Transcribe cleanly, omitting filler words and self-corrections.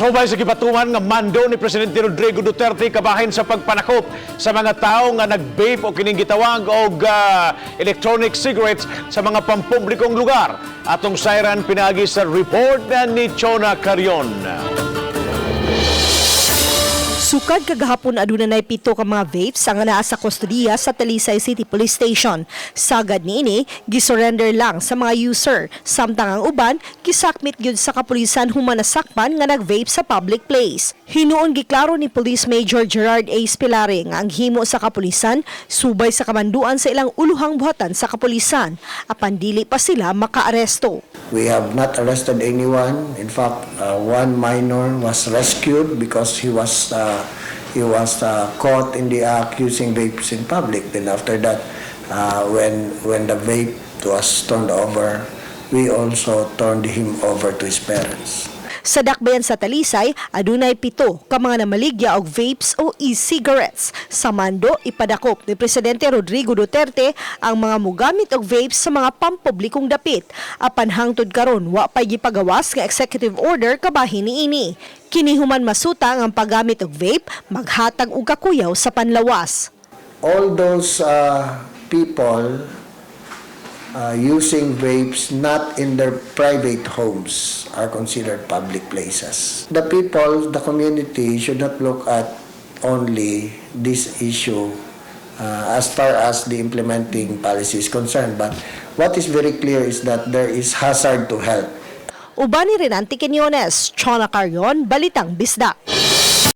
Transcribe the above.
Subay sa gipatuman nga mando ni Presidente Rodrigo Duterte kabahin sa pagpanakop sa mga tawo nga nag-vape o kining gitawag og electronic cigarettes sa mga pampublikong lugar. Atong sayran pinaagi sa report na ni Chona Carion. Sukad kagahapon, aduna nay 7 ka mga vapes ang naa sa kustodiya sa Talisay City Police Station. Sagad niini, gisurrender lang sa mga user. Samtang ang uban, gisakmit gyud sa kapulisan human nasakpan nga nag-vape sa public place. Hinuon giklaro ni Police Major Gerard A. Spilare nga ang himo sa kapulisan subay sa kamanduan sa ilang uluhang buhatan sa kapulisan, apan dili pa sila makaaresto. We have not arrested anyone. In fact, one minor was rescued because he was caught in the act using vapes in public. Then after that, when the vape was turned over, we also turned him over to his parents. Sa dakbayan sa Talisay, adunay 7 ka mga namaligya og vapes o e-cigarettes. Sa mando, ipadakop ni Presidente Rodrigo Duterte ang mga mugamit og vapes sa mga pampublikong dapit. Apan hangtod karon, wa pay gipagawas nga executive order kabahin niini. Kini human masuta ang paggamit og vape maghatag og kakuyaw sa panlawas. All those people using vapes not in their private homes are considered public places. The people, the community should not look at only this issue as far as the implementing policy is concerned. But what is very clear is that there is hazard to health. Uban ni Renante Quinones, Chona Carion, Balitang Bisdak.